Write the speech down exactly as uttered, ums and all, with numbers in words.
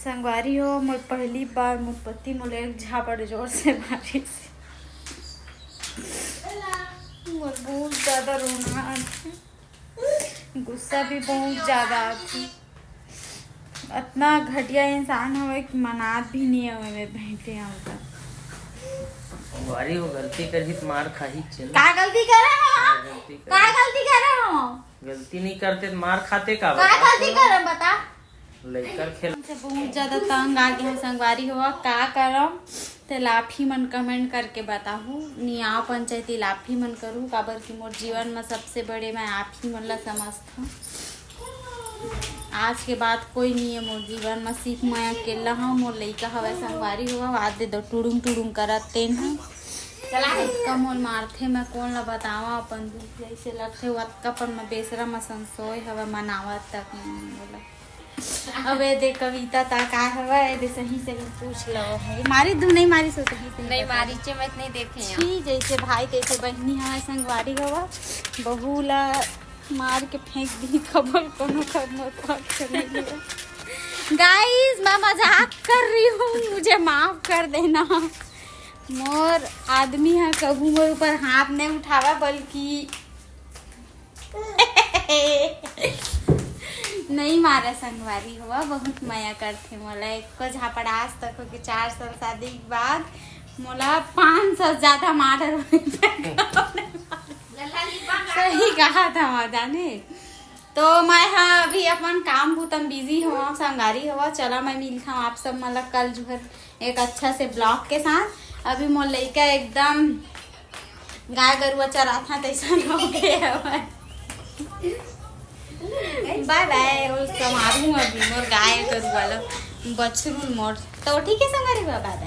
संगवारी हो, मोर पहली बार मोर पति मोला एक झापड़ जोर से मारिस। मोर बहुत ज्यादा रोना आथे, गुस्सा भी बहुत ज्यादा आथे। अतना घटिया इंसान हवे कि मनात भी नहीं हवे, मैं बहते आऊँ का। संगवारी हो, गलती करही त मार खाही चल। का गलती करे हो? गलती कर का गलती करे हो? गलती नहीं करते त मार खाते का का बता? गलती करे बता? लइकर खेल से बहुत ज्यादा तंग आ गया संगवारी हो, का करम? ते लाफी मन कमेंट करके बताहू, नियाव पंचायती लाफी मन करू, काबर कि मोर जीवन में सबसे बड़े मैं आप ही मन ला समझथव। आज के बाद कोई नहीं है मोर जीवन में, सिर्फ मैं अकेला हूँ। मोर लइका हवे संगवारी हो, आज दे दो टुड़ुम टुड़ुम करत तेन ह। अतका मोर मारथे, मैं कोन ला बतावा अपन दुख, जैसे लगथे अतका, पर मैं बेसरा में संसोय हवे, मनावत तक नहीं बोला। अबे दे कविता, ता का हवा है दे, सही सही पूछ लो भाई। मारी दू नहीं मारी सो सही सही नहीं बता। मारी चे मैं नहीं देखे हैं। छी, जैसे भाई तैसे बहनी हवा, संगवारी हवा, बहू ला मार के फेंक दी, खबर कोनो खबर मत बात करने लगा। गाइस, मैं मजाक कर रही हूँ, मुझे माफ कर देना। मोर आदमी है, कभू मोर ऊपर हाथ नहीं उठावा, बल्कि नहीं मारा संगवारी हवा, बहुत मया करथे मोला। एको झापड़ आज तक होके चार साल शादी के बाद मोला पाँच सौ ज्यादा मार। सही कहा था वहाँ जाने। तो मैं हा अभी अपन काम भूतम बिजी हवा, संगवारी हवा। चला मैं मिलता हूँ आप सब मन ला कल जुहर एक अच्छा से ब्लॉग के साथ। अभी मोर लइका एकदम गाय गरुआ चराथा तैसन हो गए हवय। बाय बाय। वो समारू अभी मोर गाय गरुआ ला बछरू मोर। तो ठीक है संगवारी बा, बाय बाय।